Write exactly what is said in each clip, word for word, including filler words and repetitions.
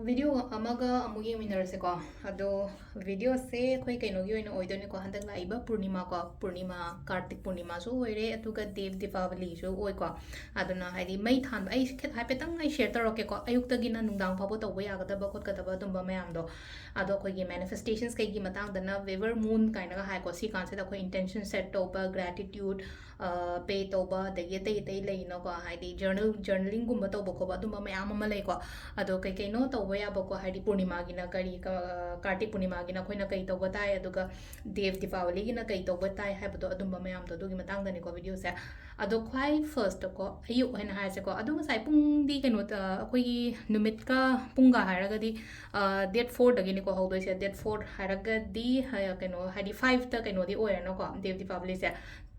Video ꯑꯃꯒ ꯑꯃꯨꯛ ꯌꯦꯡꯃꯤꯟꯅꯔꯁꯦꯀꯣ꯫ ꯑꯗꯣ ꯚꯤꯗꯤꯑꯣꯁꯦ ꯑꯩꯈꯣꯏ ꯀꯩꯅꯣꯒꯤ ꯑꯣꯏꯅ ꯑꯣꯏꯗꯣꯏꯅꯤꯀꯣ, ꯍꯟꯗꯛ ꯂꯥꯛꯏꯕ ꯄꯨꯔꯅꯤꯃꯥꯀꯣ, ꯄꯨꯔꯅꯤꯃꯥ, ꯀꯥꯔꯇꯤꯛ ꯄꯨꯔꯅꯤꯃꯥꯁꯨ ꯑꯣꯏꯔꯦ, ꯑꯗꯨꯒ ꯗꯦꯕ ꯗꯤꯄꯥꯕꯂꯤꯁꯨ ꯑꯣꯏꯀꯣ꯫ ꯑꯗꯨꯅ ꯍꯥꯏꯗꯤ ꯃꯩ ꯊꯥꯟꯕ, ꯑꯩ ꯈꯤꯠ-, ꯍꯥꯏꯐꯦꯠꯇꯪ ꯑꯩ ꯁꯤꯌꯔ ꯇꯧꯔꯛꯀꯦꯀꯣ, ꯑꯌꯨꯛꯇꯒꯤꯅ ꯅꯨꯡꯗꯥꯡ ꯐꯥꯎꯕ ꯇꯧꯕ ꯌꯥꯒꯗꯕ ꯈꯣꯠꯀꯗꯕ ꯑꯗꯨꯝꯕ ꯃꯌꯥꯝꯗꯣ꯫ ꯑꯗꯣ ꯑꯩꯈꯣꯏꯒꯤ ꯃꯦꯅꯤꯐꯦꯁꯇꯦꯁꯟꯁ ꯀꯩꯒꯤ ꯃꯇꯥꯡꯗꯅ ꯋꯦꯕꯔ ꯃꯨꯟ ꯀꯥꯏꯅꯒ ꯍꯥꯏꯀꯣ, ꯁꯤ ꯀꯥꯟꯁꯤꯗ ꯑꯩꯈꯣꯏ ꯏꯟꯇꯦꯟꯁꯟ ꯁꯦꯠ ꯇꯧꯕ, ꯒ꯭ꯔꯦꯇꯤꯇ꯭ꯌꯨꯠ ꯄꯦ ꯇꯧꯕ, ꯑꯗꯒꯤ ꯑꯇꯩ ꯑꯇꯩ ꯂꯩꯅꯀꯣ, ꯍꯥꯏꯗꯤ ꯖꯔꯅꯦꯜ, ꯖꯔꯅꯦꯂꯤꯡꯒꯨꯝꯕ ꯇꯧꯕ ꯈꯣꯠꯄ ꯑꯗꯨꯝꯕ ꯃꯌꯥꯝ ꯑꯃ ꯂꯩꯀꯣ꯫ ꯑꯗꯣ ꯀꯩ ꯀꯩꯅꯣ ꯇꯧꯕ ꯌꯥꯕꯀꯣ, ꯍꯥꯏꯗꯤ ꯄꯨꯔꯅꯤꯃꯥꯒꯤꯅ ꯀꯔꯤ, ꯀ-, ꯀꯥꯔꯇꯤꯛ ꯄꯨꯔꯅꯤꯃꯥꯒꯤꯅ ꯑꯩꯈꯣꯏꯅ ꯀꯩ ꯇꯧꯕ ꯇꯥꯏ, ꯑꯗꯨꯒ ꯗꯦꯕ ꯗꯤꯄꯥꯋꯂꯤꯒꯤꯅ ꯀꯩ ꯇꯧꯕ ꯇꯥꯏ ꯍꯥꯏꯕꯗꯣ, ꯑꯗꯨꯝꯕ ꯃꯌꯥꯝꯗꯣ ꯑꯗꯨꯒꯤ ꯃꯇꯥꯡꯗꯅꯤꯀꯣ ꯚꯤꯗꯤꯑꯣꯁꯦ꯫ ꯑꯗꯣ ꯈ꯭ꯋꯥꯏ ꯐꯥꯔꯁꯇꯀꯣ, ꯑꯌꯨꯛ ꯍꯥꯏꯅ ꯍꯥꯏꯔꯁꯦꯀꯣ, ꯑꯗꯣ ꯉꯁꯥꯏ ꯄꯨꯡꯗꯤ ꯀꯩꯅꯣ, ꯑ, ꯑꯩꯈꯣꯏꯒꯤ ꯅꯨꯃꯤꯠꯀ ꯄꯨꯡꯒ ꯍꯥꯏꯔꯒꯗꯤ, ꯑ, ꯗꯦꯠ ꯐꯣꯔꯗꯒꯤꯅꯤꯀꯣ ꯍꯧꯗꯣꯏꯁꯦ꯫ ꯗꯦꯠ ꯐꯣꯔ ꯍꯥꯏꯔꯒꯗꯤ, ꯍ-, ꯀꯩꯅꯣ, ꯍꯥꯏꯗꯤ ꯐꯥꯏꯚꯇ ꯀꯩꯅꯣꯗꯤ ꯑꯣꯏꯔꯦꯅꯀꯣ, ꯗꯦꯕ ꯗꯤꯄꯥꯕꯂꯤꯁꯦ꯫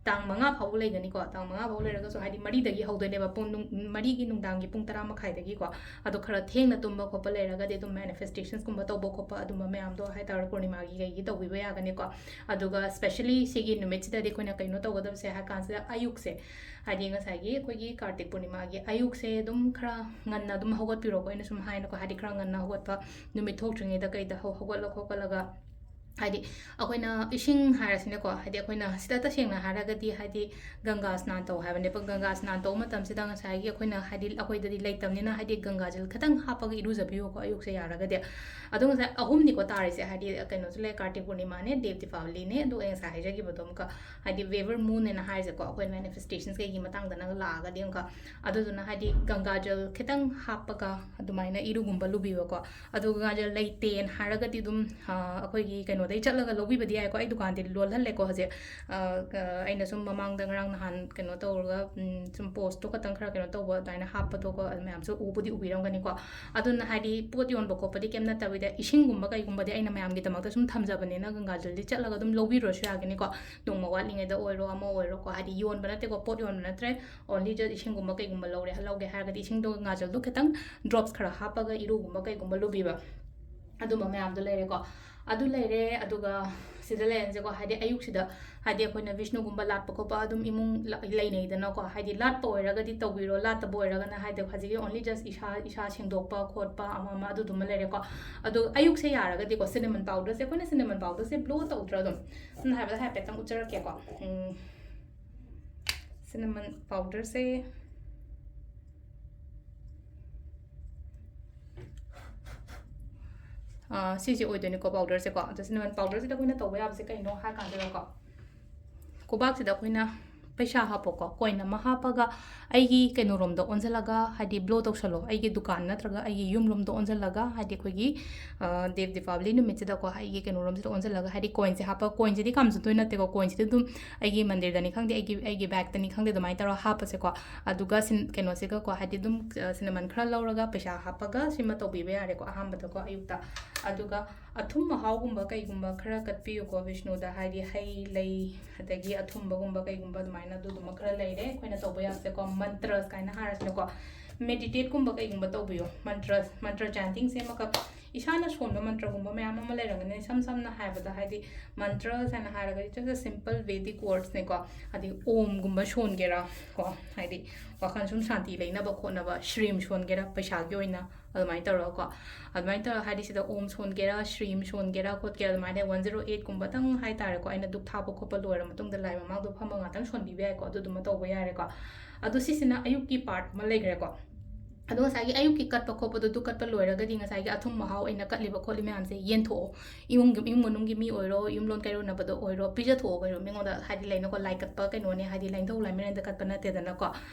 ꯇꯥꯡ ꯃꯉꯥ ꯐꯥꯎꯕ ꯂꯩꯒꯅꯤꯀꯣ꯫ ꯇꯥꯡ ꯃꯉꯥ ꯐꯥꯎ ꯂꯩꯔꯒꯁꯨ, ꯍꯥꯏꯗꯤ ꯃꯔꯤꯗꯒꯤ ꯍꯧꯗꯣꯏꯅꯦꯕ, ꯄꯨꯡ ꯅꯨꯡ-, ꯃꯔꯤꯒꯤ ꯅꯨꯡꯗꯥꯡꯒꯤ ꯄꯨꯡ ꯇꯔꯥ ꯃꯈꯥꯏꯗꯒꯤꯀꯣ꯫ ꯑꯗꯣ ꯈꯔ ꯊꯦꯡꯅ ꯇꯨꯝꯕ ꯈꯣꯠꯄ ꯂꯩꯔꯒꯗꯤ ꯑꯗꯨꯝ ꯃꯦꯅꯤꯐꯦꯁꯇꯦꯁꯟꯁꯀꯨꯝꯕ ꯇꯧꯕ ꯈꯣꯠꯄ ꯑꯗꯨꯝꯕ ꯃꯌꯥꯝꯗꯣ ꯍꯥꯏꯇꯥꯔꯦ, ꯄꯨꯔꯅꯤꯃꯥꯒꯤ ꯀꯩꯒꯤ ꯇꯧꯕꯤꯕ ꯌꯥꯒꯅꯤꯀꯣ꯫ ꯑꯗꯨꯒ ꯁ꯭ꯄꯦꯁꯦꯂꯤ ꯁꯤꯒꯤ ꯅꯨꯃꯤꯠꯁꯤꯗꯗꯤ ꯑꯩꯈꯣꯏꯅ ꯀꯩꯅꯣ ꯇꯧꯒꯗꯕꯁꯦ ꯍꯥꯏ ꯀꯥꯟꯁꯤꯗ, ꯑꯌꯨꯛꯁꯦ, ꯍꯥꯏꯗꯤ ꯉꯁꯥꯏꯒꯤ ꯑꯩꯈꯣꯏꯒꯤ ꯀꯥꯔꯇꯤꯛ ꯄꯨꯔꯅꯤꯃꯥꯒꯤ ꯑꯌꯨꯛꯁꯦ ꯑꯗꯨꯝ ꯈꯔ ꯉꯟꯅ ꯑꯗꯨꯝ ꯍꯧꯒꯠꯄꯤꯔꯣꯀꯣ꯫ ꯑꯩꯅ ꯁꯨꯝ ꯍꯥꯏꯅꯀꯣ, ꯍꯥꯏꯗꯤ ꯈꯔ ꯉꯟꯅ ꯍꯧꯒꯠꯄ, ꯅꯨꯃꯤꯠ ꯊꯣꯛꯇ꯭ꯔꯤꯉꯩꯗ ꯀꯩꯗ ꯍꯧ-, ꯍꯧꯒꯠꯂ ꯈꯣꯠꯀꯠꯂꯒ, ꯍꯥꯏꯗꯤ ꯑꯩꯈꯣꯏꯅ ꯏꯁꯤꯡ ꯍꯥꯏꯔꯁꯤꯅꯦꯀꯣ, ꯍꯥꯏꯗꯤ ꯑꯩꯈꯣꯏꯅ ꯁꯤꯗ ꯇꯁꯦꯡꯅ ꯍꯥꯏꯔꯒꯗꯤ, ꯍꯥꯏꯗꯤ ꯒꯪꯒꯥ ꯁ꯭ꯅꯥꯟ ꯇꯧ ꯍꯥꯏꯕꯅꯦꯕ꯫ ꯒꯪꯒꯥ ꯁ꯭ꯅꯥꯟ ꯇꯧꯕ ꯃꯇꯝꯁꯤꯗ ꯉꯁꯥꯏꯒꯤ ꯑꯩꯈꯣꯏꯅ, ꯍꯥꯏꯗꯤ ꯑꯩꯈꯣꯏꯗꯗꯤ ꯂꯩꯇꯕꯅꯤꯅ, ꯍꯥꯏꯗꯤ ꯒꯪꯒꯥ ꯖꯜ ꯈꯤꯇꯪ ꯍꯥꯞꯄꯒ ꯏꯔꯨꯖꯕꯤꯌꯨꯀꯣ ꯑꯌꯨꯛꯁꯦ ꯌꯥꯔꯒꯗꯤ꯫ ꯑꯗꯣ ꯉꯁꯥꯏ ꯑꯍꯨꯝꯅꯤꯀꯣ ꯇꯥꯔꯤꯁꯦ, ꯍꯥꯏꯗꯤ ꯀꯩꯅꯣꯁꯨ ꯂꯩ, ꯀꯥꯔꯇꯤꯛ ꯄꯨꯔꯅꯤꯃꯥꯅꯦ, ꯗꯦꯕ ꯗꯤꯄꯥꯕꯂꯤꯅꯦ, ꯑꯗꯨꯒ ꯑꯩ ꯉꯁꯥꯏ ꯍꯥꯏꯖꯈꯤꯕꯗꯣ ꯑꯃꯨꯛꯀ, ꯍꯥꯏꯗꯤ ꯋꯦꯕꯔ ꯃꯨꯟ ꯍꯥꯏꯅ ꯍꯥꯏꯔꯤꯁꯦꯀꯣ, ꯑꯩꯈꯣꯏ ꯃꯦꯅꯤꯐꯦꯁꯇꯦꯁꯟꯁ ꯀꯩꯒꯤ ꯃꯇꯥꯡꯗꯅ ꯂꯥꯛꯑꯒꯗꯤ ꯑꯃꯨꯛꯀ꯫ ꯑꯗꯨꯗꯨꯅ ꯍꯥꯏꯗꯤ ꯒꯪꯒꯥ ꯖꯜ ꯈꯤꯇꯪ ꯍꯥꯞꯄꯒ ꯑꯗꯨꯃꯥꯏꯅ ꯏꯔꯨꯒꯨꯝꯕ ꯂꯨꯕꯤꯕꯀꯣ꯫ ꯑꯗꯨꯒ ꯒꯪꯒꯥ ꯖꯜ ꯂꯩꯇꯦꯅ ꯍꯥꯏꯔꯒꯗꯤ ꯑꯗꯨꯝ, ꯑ, ꯑꯩꯈꯣꯏꯒꯤ ꯀꯩꯅꯣꯗꯩ ꯆꯠꯂꯒ ꯂꯧꯕꯤꯕꯗꯤ ꯌꯥꯏꯀꯣ꯫ ꯑꯩ ꯗꯨꯀꯥꯟꯗꯤ ꯂꯣꯜꯍꯜꯂꯦꯀꯣ ꯍꯧꯖꯤꯛ꯫ ꯑ, ꯑ, ꯑꯩꯅ ꯁꯨꯝ ꯃꯃꯥꯡꯗ ꯉꯔꯥꯡ ꯅꯍꯥꯟ ꯀꯩꯅꯣ ꯇꯧꯔꯒ, ꯎꯝ, ꯁꯨꯝ ꯄꯣꯁꯇꯣ ꯈꯛꯇꯪ ꯈꯔ ꯀꯩꯅꯣ ꯇꯧꯕ ꯑꯗꯨꯃꯥꯏꯅ ꯍꯥꯞꯄꯗꯣꯀꯣ, ꯑꯗꯨ ꯃꯌꯥꯝꯁꯨ ꯎꯕꯨꯗꯤ ꯎꯕꯤꯔꯝꯒꯅꯤꯀꯣ꯫ ꯑꯗꯨꯅ ꯍꯥꯏꯗꯤ ꯄꯣꯠ ꯌꯣꯟꯕ ꯈꯣꯠꯄꯗꯤ ꯀꯩꯝ ꯅꯠꯇꯕꯤꯗ, ꯏꯁꯤꯡꯒꯨꯝꯕ ꯀꯩꯒꯨꯝꯕꯗꯤ ꯑꯩꯅ ꯃꯌꯥꯝꯒꯤꯗꯃꯛꯇ ꯁꯨꯝ ꯊꯝꯖꯕꯅꯤꯅ, ꯒꯪꯒꯥ ꯖꯜꯗꯤ ꯆꯠꯂꯒ ꯑꯗꯨꯝ ꯂꯧꯕꯤꯔꯨꯔꯁꯨ ꯌꯥꯒꯅꯤꯀꯣ꯫ ꯅꯣꯡꯃ ꯋꯥꯠꯂꯤꯉꯩꯗ ꯑꯣꯏꯔꯣ, ꯑꯃ ꯑꯣꯏꯔꯣꯀꯣ, ꯍꯥꯏꯗꯤ ꯌꯣꯟꯕ ꯅꯠꯇꯦꯀꯣ, ꯄꯣꯠ ꯌꯣꯟꯕ ꯅꯠꯇ꯭ꯔꯦ, only just ꯏꯁꯤꯡꯒꯨꯝꯕ ꯀꯩꯒꯨꯝꯕ ꯂꯧꯔꯦ, ꯂꯧꯒꯦ ꯍꯥꯏꯔꯒꯗꯤ ꯏꯁꯤꯡꯗꯣ, ꯒꯪꯒꯥ ꯖꯜꯗꯣ ꯈꯤꯇꯪ drops ꯈꯔ ꯍꯥꯞꯄꯒ ꯏꯔꯨꯒꯨꯝꯕ ꯀꯩꯒꯨꯝꯕ ꯂꯨꯕꯤꯕ꯫ ꯑꯗꯨꯝꯕ ꯃꯌꯥꯝꯗꯣ ꯂꯩꯔꯦꯀꯣ꯫ ꯑꯗꯨ ꯂꯩꯔꯦ꯫ ꯑꯗꯨꯒ ꯁꯤꯗ ꯂꯩꯔꯅꯤꯁꯦꯀꯣ, ꯍꯥꯏꯗꯤ ꯑꯌꯨꯛꯁꯤꯗ ꯍꯥꯏꯗꯤ ꯑꯩꯈꯣꯏꯅ ꯕꯤꯁꯅꯨꯒꯨꯝꯕ ꯂꯥꯠꯄ ꯈꯣꯠꯄ ꯑꯗꯨꯝ ꯏꯃꯨꯡ ꯂ- ꯂꯩꯅꯩꯗꯅꯀꯣ꯫ ꯍꯥꯏꯗꯤ ꯂꯥꯠꯄ ꯑꯣꯏꯔꯒꯗꯤ ꯇꯧꯕꯤꯔꯣ, ꯂꯥꯠꯇꯕ ꯑꯣꯏꯔꯒꯅ ꯍꯥꯏꯗꯤ ꯍꯧꯖꯤꯛꯀꯤ only just ꯏꯁꯥ ꯏꯁꯥ ꯁꯦꯡꯗꯣꯛꯄ ꯈꯣꯠꯄ ꯑꯃ ꯑꯃ ꯑꯗꯨꯗꯨꯃ ꯂꯩꯔꯦꯀꯣ꯫ ꯑꯗꯣ ꯑꯌꯨꯛꯁꯦ ꯌꯥꯔꯒꯗꯤꯀꯣ, cinnamon powderꯁꯦ, ꯑꯩꯈꯣꯏꯅ cinnamon powderꯁꯦ blow ꯇꯧꯗ꯭ꯔꯥ? ꯑꯗꯨꯝ ꯁꯝꯅ ꯍꯥꯏꯔꯕꯗ ꯍꯥꯏꯐꯦꯠꯇꯪ ꯎꯠꯆꯔꯛꯀꯦꯀꯣ꯫ ꯎꯝ, cinnamon powderꯁꯦ, ꯑꯥ, ꯁꯤꯁꯦ ꯑꯣꯏꯗꯣꯏꯅꯤꯀꯣ, powderꯁꯦꯀꯣ꯫ ꯑꯗꯣ cinnamon powderꯁꯤꯗ ꯑꯩꯈꯣꯏꯅ ꯇꯧꯕ ꯌꯥꯕꯁꯦ ꯀꯩꯅꯣ ꯍꯥꯏ ꯀꯥꯟꯁꯤꯗꯀꯣ, ꯀꯣꯕꯥꯛꯁꯤꯗ ꯑꯩꯈꯣꯏꯅ ꯄꯩꯁꯥ ꯍꯥꯞꯄꯣꯀꯣ, coin ꯑꯃ ꯍꯥꯞꯄꯒ ꯑꯩꯒꯤ ꯀꯩꯅꯣꯔꯣꯝꯗ ꯑꯣꯟꯁꯤꯜꯂꯒ, ꯍꯥꯏꯗꯤ blow ꯇꯧꯁꯜꯂꯣ, ꯑꯩꯒꯤ ꯗꯨꯀꯥꯟ ꯅꯠꯇ꯭ꯔꯒ ꯑꯩꯒꯤ ꯌꯨꯝꯂꯣꯝꯗ ꯑꯣꯟꯁꯤꯜꯂꯒ, ꯍꯥꯏꯗꯤ ꯑꯩꯈꯣꯏꯒꯤ, ꯑ, ꯗꯦꯕ ꯗꯤꯄꯥꯕꯂꯤ ꯅꯨꯃꯤꯠꯁꯤꯗꯀꯣ, ꯑꯩꯒꯤ ꯀꯩꯅꯣꯔꯣꯝꯁꯤꯗ ꯑꯣꯟꯁꯤꯜꯂꯒ, ꯍꯥꯏꯗꯤ coinꯁꯦ ꯍꯥꯞꯄ, coinꯁꯤꯗꯤ ꯀꯥꯝꯖꯗꯣꯏ ꯅꯠꯇꯦꯀꯣ, coinꯁꯤꯗꯤ ꯑꯗꯨꯝ ꯑꯩꯒꯤ ꯃꯟꯗꯤꯔꯗꯅꯤ ꯈꯪꯗꯦ, ꯑꯩꯒꯤ, ꯑꯩꯒꯤ bagꯇꯅꯤ ꯈꯪꯗꯦ, ꯑꯗꯨꯃꯥꯏꯅ ꯇꯧꯔꯒ ꯍꯥꯞꯄꯁꯦꯀꯣ꯫ ꯑꯗꯨꯒ ꯁꯤꯟ-, ꯀꯩꯅꯣꯁꯤꯒꯀꯣ, ꯍꯥꯏꯗꯤ ꯑꯗꯨꯝ, ꯑ, cinnamon ꯈꯔ ꯂꯧꯔꯒ ꯄꯩꯁꯥ ꯍꯥꯞꯄꯒ ꯁꯤꯃ ꯇꯧꯕꯤꯕ ꯌꯥꯔꯦꯀꯣ, ꯑꯍꯥꯟꯕꯗꯀꯣ, ꯑꯌꯨꯛꯇ꯫ ꯑꯗꯨꯒ ꯑꯊꯨꯝ ꯑꯍꯥꯎꯒꯨꯝꯕ ꯀꯩꯒꯨꯝꯕ ꯈꯔ ꯀꯠꯄꯤꯌꯨꯀꯣ ꯕꯤꯁꯅꯨꯗ, ꯍꯥꯏꯗꯤ ꯍꯩ ꯂꯩ, ꯑꯗꯒꯤ ꯑꯊꯨꯝꯕꯒꯨꯝꯕ ꯀꯩꯒꯨꯝꯕ ꯑꯗꯨꯃꯥꯏꯅ ꯑꯗꯨꯗꯨꯃ ꯈꯔ ꯂꯩꯔꯦ꯫ ꯑꯩꯈꯣꯏꯅ ꯇꯧꯕ ꯌꯥꯕꯁꯦꯀꯣ, mantras ꯀꯥꯏꯅ ꯍꯥꯏꯔꯁꯤꯅꯀꯣ, meditateꯀꯨꯝꯕ ꯀꯩꯒꯨꯝꯕ ꯇꯧꯕꯤꯌꯣ꯫ Mantras, mantra chantingꯁꯦ ꯑꯃꯈꯛ ꯏꯁꯥꯅ ꯁꯣꯟꯕ ꯃꯟꯇ꯭ꯔꯒꯨꯝꯕ ꯃꯌꯥꯝ ꯑꯃ ꯂꯩꯔꯝꯒꯅꯤ꯫ ꯏꯁꯝ ꯁꯝꯅ ꯍꯥꯏꯔꯕꯗ, ꯍꯥꯏꯗꯤ mantras ꯍꯥꯏꯅ ꯍꯥꯏꯔꯒꯗꯤ just a simple Vedic wordsꯅꯦꯀꯣ꯫ ꯍꯥꯏꯗꯤ omꯒꯨꯝꯕ ꯁꯣꯟꯒꯦꯔꯥ ꯀꯣ, ꯍꯥꯏꯗꯤ ꯋꯥꯈꯜ ꯁꯨꯝ ꯁꯥꯟꯇꯤ ꯂꯩꯅꯕ ꯈꯣꯠꯅꯕ, shrim ꯁꯣꯟꯒꯦꯔꯥ ꯄꯩꯁꯥꯒꯤ ꯑꯣꯏꯅ, ꯑꯗꯨꯃꯥꯏꯅ ꯇꯧꯔꯒꯀꯣ꯫ ꯑꯗꯨꯃꯥꯏꯅ ꯇꯧꯔꯒ, ꯍꯥꯏꯗꯤ ꯁꯤꯗ om ꯁꯣꯟꯒꯦꯔꯥ, shrim ꯁꯣꯟꯒꯦꯔꯥ ꯈꯣꯠꯀꯦꯔꯥ, ꯑꯗꯨꯃꯥꯏꯅ one zero eight ꯀꯨꯝꯕꯇꯪ ꯍꯥꯏꯇꯥꯔꯦꯀꯣ, ꯑꯩꯅ ꯙꯨꯞ ꯊꯥꯕ ꯈꯣꯠꯄ ꯂꯣꯏꯔ ꯃꯇꯨꯡꯗ ꯂꯥꯏ ꯃꯃꯥꯡꯗꯣ ꯐꯝꯃ ꯉꯥꯛꯇꯪ ꯁꯣꯟꯕꯤꯕ ꯌꯥꯏꯀꯣ, ꯑꯗꯨꯗꯨꯃ ꯇꯧꯕ ꯌꯥꯔꯦꯀꯣ꯫ ꯑꯗꯣ ꯁꯤꯁꯤꯅ ꯑꯌꯨꯛꯀꯤ part ꯑꯃ ꯂꯩꯈ꯭ꯔꯦꯀꯣ꯫ ꯑꯗꯣ ꯉꯁꯥꯏꯒꯤ ꯑꯌꯨꯛꯀꯤ ꯀꯠꯄ ꯈꯣꯠꯄꯗꯣ, ꯑꯗꯨ ꯀꯠꯄ ꯂꯣꯏꯔꯒꯗꯤ ꯉꯁꯥꯏꯒꯤ ꯑꯊꯨꯝ ꯑꯍꯥꯎ ꯑꯩꯅ ꯀꯠꯂꯤꯕ ꯈꯣꯠꯂꯤ ꯃꯌꯥꯝꯁꯦ ꯌꯦꯟꯊꯣꯛꯑꯣ꯫ ꯏꯃꯨꯡꯒꯤ, ꯏꯃꯨꯡ ꯃꯅꯨꯡꯒꯤ ꯃꯤ ꯑꯣꯏꯔꯣ, ꯌꯨꯝꯂꯣꯟ ꯀꯩꯔꯣꯟꯅꯕꯗ ꯑꯣꯏꯔꯣ, ꯄꯤꯖꯊꯣꯛꯑꯣ ꯀꯩꯅꯣ, ꯃꯤꯉꯣꯟꯗ, ꯍꯥꯏꯗꯤ ꯂꯩꯅꯀꯣ, ꯂꯥꯏ ꯀꯠꯄ ꯀꯩꯅꯣꯅꯦ, ꯍꯥꯏꯗꯤ ꯂꯥꯏꯅꯤꯡꯊꯧ ꯂꯥꯏꯃꯔꯦꯟꯗ ꯀꯠꯄ ꯅꯠꯇꯦꯗꯅꯀꯣ꯫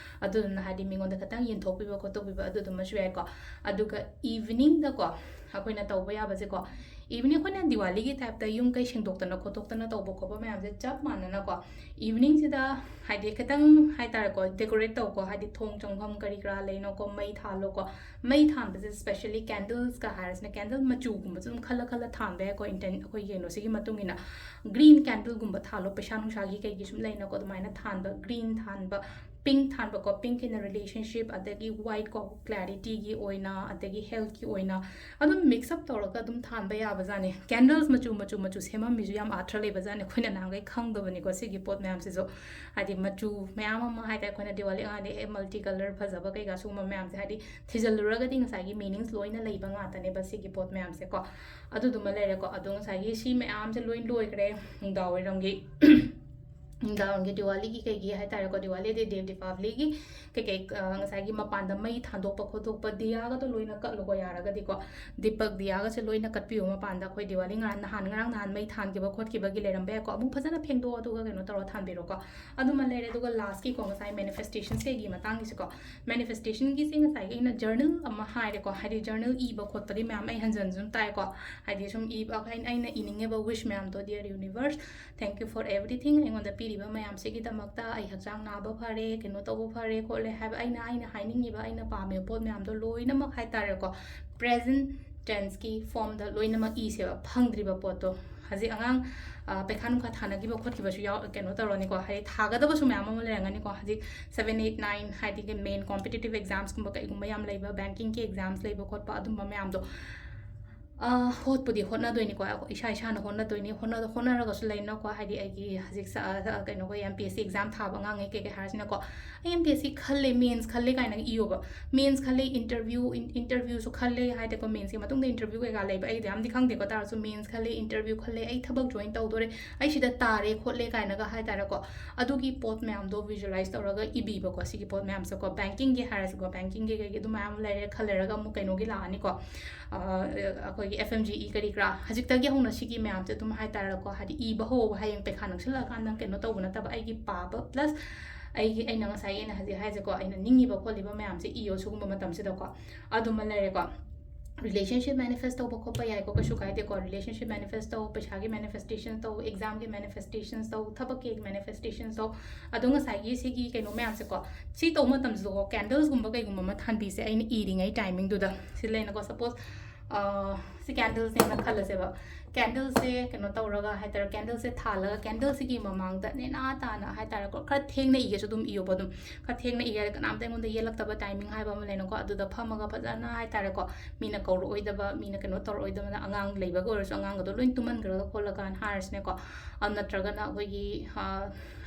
ꯑꯗꯨꯗꯨꯅ ꯍꯥꯏꯗꯤ ꯃꯤꯉꯣꯟꯗ ꯈꯤꯇꯪ ꯌꯦꯟꯊꯣꯛꯄꯤꯕ ꯈꯣꯠꯇꯣꯛꯄꯤꯕ ꯑꯗꯨꯗꯨꯃꯁꯨ ꯌꯥꯏꯀꯣ꯫ ꯑꯗꯨꯒ eveningꯗꯀꯣ ꯑꯩꯈꯣꯏꯅ ꯇꯧꯕ ꯌꯥꯕꯁꯦꯀꯣ, evening ꯑꯩꯈꯣꯏꯅ ꯗꯤꯋꯥꯂꯤꯒꯤ typeꯇ ꯌꯨꯝ ꯀꯩ ꯁꯦꯡꯗꯣꯛꯇꯅ ꯈꯣꯠꯇꯣꯛꯇꯅ ꯇꯧꯕ ꯈꯣꯠꯄ ꯃꯌꯥꯝꯁꯦ ꯆꯞ ꯃꯥꯟꯅꯅꯀꯣ, eveningꯁꯤꯗ ꯍꯥꯏꯗꯤ ꯈꯤꯇꯪ ꯍꯥꯏꯇꯥꯔꯦꯀꯣ, decorate ꯇꯧꯀꯣ, ꯍꯥꯏꯗꯤ ꯊꯣꯡ ꯆꯪꯐꯝ ꯀꯔꯤ ꯀꯔꯥ ꯂꯩꯅꯀꯣ, ꯃꯩ ꯊꯥꯜꯂꯣꯀꯣ꯫ ꯃꯩ ꯊꯥꯟꯕꯁꯦ specially candlesꯀ ꯍꯥꯏꯔꯁꯤꯅ, candle ꯃꯆꯨꯒꯨꯝꯕꯁꯨ ꯑꯗꯨꯝ ꯈꯜꯂ ꯈꯜꯂ ꯊꯥꯟꯕ ꯌꯥꯏꯀꯣ, intent ꯑꯩꯈꯣꯏ ꯀꯩꯅꯣꯁꯤꯒꯤ ꯃꯇꯨꯡ ꯏꯟꯅ꯫ Green candleꯒꯨꯝꯕ ꯊꯥꯜꯂꯣ, ꯄꯩꯁꯥ ꯅꯨꯡꯁꯥꯒꯤ ꯀꯩꯒꯤ ꯁꯨꯝ ꯂꯩꯅꯀꯣ, ꯑꯗꯨꯃꯥꯏꯅ ꯊꯥꯟꯕ, green ꯊꯥꯟꯕ, ꯄꯤꯡꯛ ꯊꯥꯟꯕꯀꯣ, ꯄꯤꯡꯛꯀꯤꯅ ꯔꯤꯂꯦꯁꯟꯁꯤꯞ, ꯑꯗꯒꯤ ꯋꯥꯏꯠ ꯀꯣ, ꯀ꯭ꯂꯦꯔꯤꯇꯤꯒꯤ ꯑꯣꯏꯅ, ꯑꯗꯒꯤ ꯍꯦꯜꯠꯀꯤ ꯑꯣꯏꯅ ꯑꯗꯨꯝ ꯃꯤꯛꯁ ꯑꯞ ꯇꯧꯔꯒ ꯑꯗꯨꯝ ꯊꯥꯟꯕ ꯌꯥꯕꯖꯥꯠꯅꯤ꯫ ꯀꯦꯟꯗꯜꯁ ꯃꯆꯨ ꯃꯆꯨ ꯃꯆꯨ ꯁꯦꯝꯃꯝꯃꯤꯁꯨ ꯌꯥꯝ ꯑꯥꯔꯊ ꯂꯩꯕꯖꯥꯠꯅꯤ꯫ ꯑꯩꯈꯣꯏꯅ ꯅꯍꯥꯟꯈꯩ ꯈꯪꯗꯕꯅꯤꯀꯣ ꯁꯤꯒꯤ ꯄꯣꯠ ꯃꯌꯥꯝꯁꯤꯁꯨ꯫ ꯍꯥꯏꯗꯤ ꯃꯆꯨ ꯃꯌꯥꯝ ꯑꯃ ꯍꯥꯏꯇꯥꯔꯦ, ꯑꯩꯈꯣꯏꯅ ꯗꯤꯋꯥꯂꯤ ꯑꯉꯥꯡꯗꯤ ꯑꯦ ꯃꯜꯇꯤ ꯀꯂꯔ ꯐꯖꯕ ꯀꯩꯀꯥ ꯁꯤꯒꯨꯝꯕ ꯃꯌꯥꯝꯁꯦ ꯍꯥꯏꯗꯤ ꯊꯤꯖꯤꯜꯂꯨꯔꯒꯗꯤ ꯉꯁꯥꯏꯒꯤ ꯃꯤꯅꯤꯡꯁ ꯂꯣꯏꯅ ꯂꯩꯕ ꯉꯥꯛꯇꯅꯦꯕ ꯁꯤꯒꯤ ꯄꯣꯠ ꯃꯌꯥꯝꯁꯦꯀꯣ꯫ ꯑꯗꯨꯗꯨꯃ ꯂꯩꯔꯦꯀꯣ꯫ ꯑꯗꯣ ꯉꯁꯥꯏꯒꯤ ꯁꯤ ꯃꯌꯥꯝꯁꯦ ꯂꯣꯏ ꯂꯣꯏꯈ꯭ꯔꯦ ꯅꯨꯡꯗꯥꯡꯋꯥꯏꯔꯝꯒꯤ꯫ ꯅꯨꯡꯗꯥꯡꯒꯤ ꯗꯤꯋꯥꯂꯤꯒꯤ ꯀꯩꯒꯤ ꯍꯥꯏꯇꯥꯔꯦꯀꯣ, ꯗꯤꯋꯥꯂꯤ ꯑꯗꯩ ꯗꯦꯕ ꯗꯤꯄꯥꯕꯂꯤꯒꯤ ꯀꯩꯀꯩ, ꯑ, ꯉꯁꯥꯏꯒꯤ ꯃꯄꯥꯟꯗ ꯃꯩ ꯊꯥꯟꯗꯣꯛꯄ ꯈꯣꯠꯇꯣꯛꯄ, ꯗꯤꯌꯥꯒꯗꯣ ꯂꯣꯏꯅ ꯀꯠꯂꯨꯀꯣ ꯌꯥꯔꯒꯗꯤꯀꯣ꯫ ꯗꯤꯄꯛ ꯗꯤꯌꯥꯒꯁꯦ ꯂꯣꯏꯅ ꯀꯠꯄꯤꯌꯨ ꯃꯄꯥꯟꯗ꯫ ꯑꯩꯈꯣꯏ ꯗꯤꯋꯥꯂꯤ ꯉꯔꯥꯡ ꯅꯍꯥꯟ, ꯉꯔꯥꯡ ꯅꯍꯥꯟ ꯃꯩ ꯊꯥꯟꯈꯤꯕ ꯈꯣꯠꯈꯤꯕꯒꯤ ꯂꯩꯔꯝꯕ ꯌꯥꯏꯀꯣ꯫ ꯑꯃꯨꯛ ꯐꯖꯅ ꯐꯦꯡꯗꯣꯛꯑꯣ, ꯑꯗꯨꯒ ꯀꯩꯅꯣ ꯇꯧꯔꯣ, ꯊꯥꯟꯕꯤꯔꯣꯀꯣ꯫ ꯑꯗꯨꯃ ꯂꯩꯔꯦ꯫ ꯑꯗꯨꯒ ꯂꯥꯁꯀꯤꯀꯣ, ꯉꯁꯥꯏ ꯃꯦꯅꯤꯐꯦꯁꯇꯦꯁꯟꯁ ꯗꯦꯒꯤ ꯃꯇꯥꯡꯒꯤꯁꯤꯀꯣ, ꯃꯦꯅꯤꯐꯦꯁꯇꯦꯁꯟꯒꯤꯁꯦ ꯉꯁꯥꯏꯒꯤ ꯑꯩꯅ ꯖꯔꯅꯦꯜ ꯑꯃ ꯍꯥꯏꯔꯦꯀꯣ, ꯍꯥꯏꯗꯤ ꯖꯔꯅꯦꯜ ꯏꯕ ꯈꯣꯠꯄꯗꯤ ꯃꯌꯥꯝ ꯑꯩ ꯍꯟꯖꯟ ꯍꯟꯖꯟ ꯇꯥꯏꯀꯣ, ꯍꯥꯏꯗꯤ ꯁꯨꯝ ꯏꯕ, ꯑꯩꯅ, ꯑꯩꯅ ꯏꯅꯤꯡꯉꯤꯕ ꯋꯤꯁ ꯃꯌꯥꯝꯗꯣ, dear universe, thank you for everything, ꯑꯩꯉꯣꯟꯗ ꯄꯤꯔꯤꯕ ꯃꯌꯥꯝꯁꯤꯒꯤꯗꯃꯛꯇ꯫ ꯑꯩ ꯍꯛꯆꯥꯡ ꯅꯥꯕ ꯐꯔꯦ, ꯀꯩꯅꯣ ꯇꯧꯕ ꯐꯔꯦ ꯈꯣꯠꯂꯦ ꯍꯥꯏꯕ, ꯑꯩꯅ, ꯑꯩꯅ ꯍꯥꯏꯅꯤꯡꯉꯤꯕ, ꯑꯩꯅ ꯄꯥꯝꯃꯤꯕ ꯄꯣꯠ ꯃꯌꯥꯝꯗꯣ ꯂꯣꯏꯅꯃꯛ ꯍꯥꯏꯇꯥꯔꯦꯀꯣ, ꯄ꯭ꯔꯦꯖꯦꯟ ꯇꯦꯟꯁꯀꯤ ꯐꯣꯝꯗ ꯂꯣꯏꯅꯃꯛ ꯏꯁꯦꯕ, ꯐꯪꯗ꯭ꯔꯤꯕ ꯄꯣꯠꯇꯣ꯫ ꯍꯧꯖꯤꯛ ꯑꯉꯥꯡ, ꯑ, ꯄꯩꯈꯥ ꯅꯨꯡꯈꯥ ꯊꯥꯅꯈꯤꯕ ꯈꯣꯠꯈꯤꯕꯁꯨ ꯌꯥꯎ-, ꯀꯩꯅꯣ ꯇꯧꯔꯅꯤꯀꯣ, ꯍꯥꯏꯗꯤ ꯊꯥꯒꯗꯕꯁꯨ ꯃꯌꯥꯝ ꯑꯃ ꯂꯩꯔꯝꯒꯅꯤꯀꯣ꯫ ꯍꯧꯖꯤꯛ ꯁꯕꯦꯟ, ꯑꯩꯠ, ꯅꯥꯏꯟ, ꯍꯥꯏꯗꯤ ꯃꯦꯟ ꯀꯣꯝꯄꯤꯇꯤꯇꯤꯚ ꯑꯦꯛꯖꯥꯝꯁꯀꯨꯝꯕ ꯀꯩꯒꯨꯝꯕ ꯌꯥꯝ ꯂꯩꯕ, ꯕꯦꯡꯀꯤꯡꯒꯤ ꯑꯦꯛꯖꯥꯝꯁ ꯂꯩꯕ ꯈꯣꯠꯄ ꯑꯗꯨꯝꯕ ꯃꯌꯥꯝꯗꯣ, ꯑ, ꯍꯣꯠꯄꯨꯗꯤ ꯍꯣꯠꯅꯗꯣꯏꯅꯤꯀꯣ, ꯑꯩꯈꯣꯏ ꯏꯁꯥ ꯏꯁꯥꯅ ꯍꯣꯠꯅꯗꯣꯏꯅꯤ꯫ ꯍꯣꯠꯅ-, ꯍꯣꯠꯅꯔꯒꯁꯨ ꯂꯩꯅꯀꯣ, ꯍꯥꯏꯗꯤ ꯑꯩꯒꯤ ꯍꯧꯖꯤꯛ ꯁ-, ꯑ, ꯀꯩꯅꯣ, ꯑꯩꯈꯣꯏ M P S C exam ꯊꯥꯕ ꯑꯉꯥꯡꯉꯩ ꯀꯩꯀꯩ ꯍꯥꯏꯔꯁꯤꯅꯀꯣ, ꯑꯩ ꯑꯦꯝ ꯄꯤ ꯑꯦꯁ ꯁꯤ ꯈꯜꯂꯦ, ꯃꯦꯟꯁ ꯈꯜꯂꯦ ꯀꯥꯏꯅꯒ ꯏꯌꯣꯕ꯫ ꯃꯦꯟꯁ ꯈꯜꯂꯦ, ꯏꯟꯇꯔꯚ꯭ꯌꯨ, ꯏꯟ-, ꯏꯟꯇꯔꯚ꯭ꯌꯨꯁꯨ ꯈꯜꯂꯦ ꯍꯥꯏꯗꯤꯀꯣ, ꯃꯦꯟꯁꯀꯤ ꯃꯇꯨꯡꯗ ꯏꯟꯇꯔꯚ꯭ꯌꯨ ꯀꯩꯀꯥ ꯂꯩꯕ, ꯑꯩꯗꯤ ꯌꯥꯝꯗꯤ ꯈꯪꯗꯦꯀꯣ, ꯇꯥꯔꯁꯨ ꯃꯦꯟꯁ ꯈꯜꯂꯦ, ꯏꯟꯇꯔꯚ꯭ꯌꯨ ꯈꯜꯂꯦ, ꯑꯩ ꯊꯕꯛ ꯖꯣꯏꯟ ꯇꯧꯗꯣꯔꯦ, ꯑꯩ ꯁꯤꯗ ꯇꯥꯔꯦ ꯈꯣꯠꯂꯦ ꯀꯥꯏꯅꯒ ꯍꯥꯏꯇꯥꯔꯦꯀꯣ꯫ ꯑꯗꯨꯒꯤ ꯄꯣꯠ ꯃꯌꯥꯝꯗꯣ ꯚꯤꯖꯨꯋꯦꯂꯥꯏꯁ ꯇꯧꯔꯒ ꯏꯕꯤꯕꯀꯣ, ꯁꯤꯒꯤ ꯄꯣꯠ ꯃꯌꯥꯝꯁꯦꯀꯣ꯫ ꯕꯦꯡꯀꯤꯡꯒꯤ ꯍꯥꯏꯔꯁꯤꯀꯣ, ꯕꯦꯡꯀꯤꯡꯒꯤ ꯀꯩꯒꯤ ꯑꯗꯨ ꯃꯌꯥꯝ ꯂꯩꯔꯦ꯫ ꯈꯜꯂꯦꯔꯒ ꯑꯃꯨꯛ ꯀꯩꯅꯣꯒꯤ ꯂꯥꯛꯑꯅꯤꯀꯣ, ꯑ, ꯑꯩꯈꯣꯏꯒꯤ ꯑꯦꯐ ꯑꯦꯝ ꯖꯤ ꯏ ꯀꯔꯤ ꯀꯔꯥ꯫ ꯍꯧꯖꯤꯛꯇꯒꯤ ꯍꯧꯅ ꯁꯤꯒꯤ ꯃꯌꯥꯝꯁꯦ ꯑꯗꯨꯝ ꯍꯥꯏꯇꯥꯔꯦꯀꯣ, ꯍꯥꯏꯗꯤ ꯏꯕ ꯍꯧꯕ, ꯍꯌꯦꯡ ꯄꯩꯈꯥ ꯅꯛꯁꯤꯜꯂꯛꯑꯀꯥꯟꯗ ꯀꯩꯅꯣ ꯇꯧꯕ ꯅꯠꯇꯕ, ꯑꯩꯒꯤ ꯄꯥꯕ ꯄ꯭ꯂꯁ ꯑꯩꯒꯤ, ꯑꯩꯅ ꯉꯁꯥꯏꯒꯤ ꯑꯩꯅ ꯍꯧꯖꯤꯛ ꯍꯥꯏꯁꯦꯀꯣ, ꯑꯩꯅ ꯅꯤꯡꯉꯤꯕ ꯈꯣꯠꯂꯤꯕ ꯃꯌꯥꯝꯁꯦ ꯏꯌꯣ ꯁꯤꯒꯨꯝꯕ ꯃꯇꯝꯁꯤꯗꯀꯣ꯫ ꯑꯗꯨꯃ ꯂꯩꯔꯦꯀꯣ꯫ ꯔꯤꯂꯦꯁꯟꯁꯤꯞ ꯃꯦꯅꯤꯐꯦꯁ ꯇꯧꯕ ꯈꯣꯠꯄ ꯌꯥꯏꯀꯣ, ꯀꯩꯁꯨ ꯀꯥꯏꯗꯦꯀꯣ꯫ ꯔꯤꯂꯦꯁꯟꯁꯤꯞ ꯃꯦꯅꯤꯐꯦꯁ ꯇꯧ, ꯄꯩꯁꯥꯒꯤ ꯃꯦꯅꯤꯐꯦꯁꯇꯦꯁꯟ ꯇꯧ, ꯑꯦꯛꯖꯥꯝꯒꯤ ꯃꯦꯅꯤꯐꯦꯁꯇꯦꯁꯟ ꯇꯧ, ꯊꯕꯛꯀꯤ ꯃꯦꯅꯤꯐꯦꯁꯇꯦꯁꯟ ꯇꯧ꯫ ꯑꯗꯣ ꯉꯁꯥꯏꯒꯤ ꯁꯤꯒꯤ ꯀꯩꯅꯣ ꯃꯌꯥꯝꯁꯦꯀꯣ, ꯁꯤ ꯇꯧꯕ ꯃꯇꯝꯁꯤꯗꯀꯣ, ꯀꯦꯟꯗꯜꯁꯒꯨꯝꯕ ꯀꯩꯒꯨꯝꯕ ꯑꯃ ꯊꯥꯟꯕꯤꯁꯦ, ꯑꯩꯅ ꯏꯔꯤꯉꯩ ꯇꯥꯏꯃꯤꯡꯗꯨꯗ꯫ ꯁꯤ ꯂꯩꯅꯀꯣ, ꯁꯄꯣꯁ, ꯑ, ꯁꯤ ꯀꯦꯟꯗꯜꯁꯅꯦꯅ ꯈꯜꯂꯁꯦꯕ꯫ ꯀꯦꯟꯗꯜꯁꯦ ꯀꯩꯅꯣ ꯇꯧꯔꯒ ꯍꯥꯏꯇꯥꯔꯦ, ꯀꯦꯟꯗꯜꯁꯦ ꯊꯥꯜꯂꯒ ꯀꯦꯟꯗꯜꯁꯤꯒꯤ ꯃꯃꯥꯡꯗ ꯅꯦꯅꯥ ꯇꯥꯅ ꯍꯥꯏꯇꯥꯔꯦꯀꯣ, ꯈꯔ ꯊꯦꯡꯅ ꯏꯒꯦꯁꯨ ꯑꯗꯨꯝ ꯏꯌꯣꯕ꯫ ꯑꯗꯨꯝ ꯈꯔ ꯊꯦꯡꯅ ꯏꯒꯦ ꯍꯥꯏꯔꯗꯤ ꯀꯅꯥꯝꯇ ꯑꯩꯉꯣꯟꯗ ꯌꯦꯜꯂꯛꯇꯕ ꯇꯥꯏꯃꯤꯡ ꯍꯥꯏꯕ ꯑꯃ ꯂꯩꯅꯀꯣ, ꯑꯗꯨꯗ ꯐꯝꯃꯒ ꯐꯖꯅ ꯍꯥꯏꯇꯥꯔꯦꯀꯣ, ꯃꯤꯅ ꯀꯧꯔꯛꯑꯣꯏꯗꯕ, ꯃꯤꯅ ꯀꯩꯅꯣ ꯇꯧꯔꯛꯑꯣꯏꯗꯕꯅ, ꯑꯉꯥꯡ ꯂꯩꯕꯒ ꯑꯣꯏꯔꯁꯨ ꯑꯉꯥꯡꯒꯗꯣ ꯂꯣꯏ ꯇꯨꯝꯍꯟꯈ꯭ꯔꯒ ꯈꯣꯠꯂꯒꯅ ꯍꯥꯏꯔꯁꯤꯅꯦꯀꯣ꯫ ꯑꯗꯨ ꯅꯠꯇ꯭ꯔꯒꯅ ꯑꯩꯈꯣꯏꯒꯤ, ꯑ,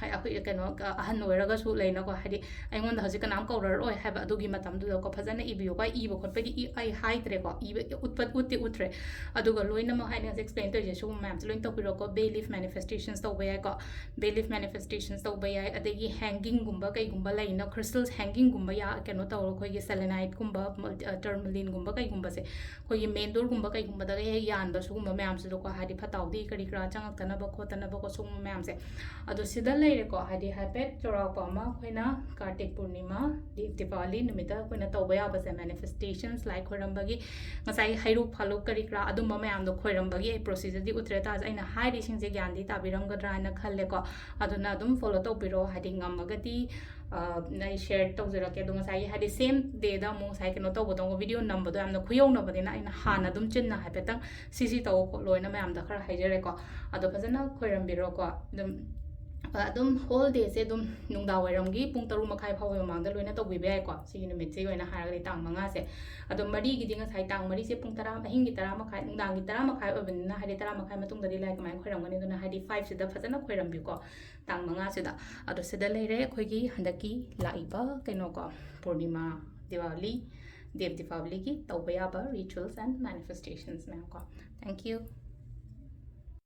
ꯍꯥꯏ-, ꯑꯩꯈꯣꯏ ꯀꯩꯅꯣ, ꯑ, ꯑꯍꯟ ꯑꯣꯏꯔꯒꯁꯨ ꯂꯩꯅꯀꯣ, ꯍꯥꯏꯗꯤ ꯑꯩꯉꯣꯟꯗ ꯍꯧꯖꯤꯛ ꯀꯅꯥꯝ ꯀꯧꯔꯔꯣꯏ ꯍꯥꯏꯕ ꯑꯗꯨꯒꯤ ꯃꯇꯝꯗꯨꯗꯀꯣ, ꯐꯖꯅ ꯏꯕꯤꯌꯨꯀꯣ꯫ ꯏꯕ ꯈꯣꯠꯄꯗꯤ ꯏ-, ꯑꯩ ꯍꯥꯏꯗ꯭ꯔꯦꯀꯣ, ꯏꯕ ꯎꯠꯄ ꯎꯠꯇꯤ ꯎꯠꯇ꯭ꯔꯦ꯫ ꯑꯗꯨꯒ ꯂꯣꯏꯅꯃꯛ ꯍꯥꯏꯅ ꯍꯧꯖꯤꯛ ꯑꯦꯛꯁꯄ꯭ꯂꯦꯟ ꯇꯧꯔꯤꯁꯦ, ꯁꯤꯒꯨꯝꯕ ꯃꯌꯥꯝꯁꯦ ꯂꯣꯏꯅ ꯇꯧꯕꯤꯔꯣꯀꯣ꯫ ꯕꯦ ꯂꯤꯐ ꯃꯦꯅꯤꯐꯦꯁꯇꯦꯁꯟꯁ ꯇꯧꯕ ꯌꯥꯏꯀꯣ, ꯕꯦ ꯂꯤꯐ ꯃꯦꯅꯤꯐꯦꯁꯇꯦꯁꯟꯁ ꯇꯧꯕ ꯌꯥꯏ꯫ ꯑꯗꯒꯤ ꯍꯦꯡꯒꯤꯡꯒꯨꯝꯕ ꯀꯩꯒꯨꯝꯕ ꯂꯩꯅ, ꯀ꯭ꯔꯤꯁꯇꯜꯁ ꯍꯦꯡꯒꯤꯡꯒꯨꯝꯕ ꯌꯥ-, ꯀꯩꯅꯣ ꯇꯧꯔꯣ, ꯑꯩꯈꯣꯏꯒꯤ ꯁꯦꯂꯦꯅꯥꯏꯠꯀꯨꯝꯕ, ꯃꯜ-, ꯑ, ꯇꯔꯃꯂꯤꯟꯒꯨꯝꯕ ꯀꯩꯒꯨꯝꯕꯁꯦ ꯑꯩꯈꯣꯏꯒꯤ ꯃꯦꯟ ꯗꯣꯔꯒꯨꯝꯕ ꯀꯩꯒꯨꯝꯕꯗꯒ ꯍꯦꯛ ꯌꯥꯟꯕ, ꯁꯤꯒꯨꯝꯕ ꯃꯌꯥꯝꯁꯤꯗꯀꯣ, ꯍꯥꯏꯗꯤ ꯐꯠꯇ ꯍꯥꯎꯗꯤ ꯀꯔꯤ ꯀꯔꯥ ꯆꯪꯉꯛꯇꯅꯕ ꯈꯣꯠꯇꯅꯕꯀꯣ, ꯁꯤꯒꯨꯝꯕ ꯃꯌꯥꯝꯁꯦ꯫ ꯑꯗꯣ ꯁꯤꯗ ꯂꯩꯔꯦꯀꯣ, ꯍꯥꯏꯗꯤ ꯍꯥꯏꯐꯦꯠ ꯆꯥꯎꯔꯥꯛꯄ ꯑꯃ ꯑꯩꯈꯣꯏꯅ ꯀꯥꯔꯇꯤꯛ ꯄꯨꯔꯅꯤꯃꯥ, ꯗꯤꯞ ꯗꯤꯄꯥꯂꯤ ꯅꯨꯃꯤꯠꯇ ꯑꯩꯈꯣꯏꯅ ꯇꯧꯕ ꯌꯥꯕꯁꯦ, ꯃꯦꯅꯤꯐꯦꯁꯇꯦꯁꯟꯁ, ꯂꯥꯏ ꯈꯣꯏꯔꯝꯕꯒꯤ, ꯉꯁꯥꯏ ꯍꯩꯔꯨꯛ ꯐꯥꯂꯨꯛ ꯀꯔꯤ ꯀꯔꯥ ꯑꯗꯨꯝꯕ ꯃꯌꯥꯝꯗꯣ ꯈꯣꯏꯔꯝꯕꯒꯤ ꯑꯩ ꯄ꯭ꯔꯣꯁꯤꯖꯔꯗꯤ ꯎꯠꯇ꯭ꯔꯦ ꯇꯥꯔꯁꯨ, ꯑꯩꯅ ꯍꯥꯏꯔꯤꯁꯤꯡꯁꯦ ꯒ꯭ꯌꯥꯟꯗꯤ ꯇꯥꯕꯤꯔꯝꯒꯗ꯭ꯔꯥ ꯍꯥꯏꯅ ꯈꯜꯂꯦꯀꯣ꯫ ꯑꯗꯨꯅ ꯑꯗꯨꯝ ꯐꯣꯂꯣ ꯇꯧꯕꯤꯔꯣ, ꯍꯥꯏꯗꯤ ꯉꯝꯃꯒꯗꯤ, ꯑ, ꯑꯩ ꯁꯤꯌꯔ ꯇꯧꯖꯔꯛꯀꯦ꯫ ꯑꯗꯣ ꯉꯁꯥꯏꯒꯤ ꯍꯥꯏꯗꯤ ꯁꯦꯝ ꯗꯦꯗ ꯑꯃꯨꯛ ꯉꯁꯥꯏ ꯀꯩꯅꯣ ꯇꯧꯕꯗꯧꯅ ꯚꯤꯗꯤꯑꯣ ꯅꯝꯕꯗꯣ ꯌꯥꯝꯅ ꯈꯨꯌꯧꯅꯕꯅꯤꯅ ꯑꯩꯅ ꯍꯥꯟꯅ ꯑꯗꯨꯝ ꯆꯤꯟꯅ ꯍꯥꯏꯐꯦꯠꯇꯪ ꯁꯤ ꯁꯤ ꯇꯧ ꯈꯣꯠꯂꯣ ꯍꯥꯏꯅ ꯃꯌꯥꯝꯗ ꯈꯔ ꯍꯥꯏꯖꯔꯦꯀꯣ꯫ ꯑꯗꯣ ꯐꯖꯅ ꯈꯣꯏꯔꯝꯕꯤꯔꯣꯀꯣ꯫ ꯑꯗꯨꯝ, ꯑꯗꯨꯝ ꯍꯣꯜ ꯗꯦꯁꯦ ꯑꯗꯨꯝ ꯅꯨꯡꯗꯥꯡ ꯋꯥꯏꯔꯝꯒꯤ ꯄꯨꯡ ꯇꯔꯨꯛ ꯃꯈꯥꯏ ꯐꯥꯎꯕꯒꯤ ꯃꯃꯥꯡꯗ ꯂꯣꯏꯅ ꯇꯧꯕꯤꯕ ꯌꯥꯏꯀꯣ, ꯁꯤꯒꯤ ꯅꯨꯃꯤꯠꯁꯤꯒꯤ ꯑꯣꯏꯅ ꯍꯥꯏꯔꯒꯗꯤ ꯇꯥꯡ ꯃꯉꯥꯁꯦ꯫ ꯑꯗꯣ ꯃꯔꯤꯒꯤꯗꯤ ꯉꯁꯥꯏ ꯇꯥꯡ ꯃꯔꯤꯁꯦ ꯄꯨꯡ ꯇꯔꯥ, ꯑꯍꯤꯡꯒꯤ ꯇꯔꯥ ꯃꯈꯥꯏ, ꯅꯨꯡꯗꯥꯡꯒꯤ ꯇꯔꯥ ꯃꯈꯥꯏ ꯑꯣꯏꯕꯅꯤꯅ, ꯍꯥꯏꯗꯤ ꯇꯔꯥ ꯃꯈꯥꯏ ꯃꯇꯨꯡꯗꯗꯤ ꯂꯥꯏ ꯀꯃꯥꯏꯅ ꯈꯣꯏꯔꯝꯒꯅꯤ? ꯑꯗꯨꯅ ꯍꯥꯏꯗꯤ ꯐꯥꯏꯚꯁꯤꯗ ꯐꯖꯅ ꯈꯣꯏꯔꯝꯕꯤꯌꯨꯀꯣ, ꯇꯥꯡ ꯃꯉꯥꯁꯤꯗ꯫ ꯑꯗꯣ ꯁꯤꯗ ꯂꯩꯔꯦ ꯑꯩꯈꯣꯏꯒꯤ ꯍꯟꯗꯛꯀꯤ ꯂꯥꯛꯏꯕ ꯀꯩꯅꯣꯀꯣ, ꯄꯨꯔꯅꯤꯃꯥ, ꯗꯤꯋꯥꯂꯤ, ꯗꯦꯕ ꯗꯤꯄꯥꯕꯂꯤꯒꯤ ꯇꯧꯕ ꯌꯥꯕ rituals and manifestations ꯃꯌꯥꯝꯀꯣ꯫ Thank you꯫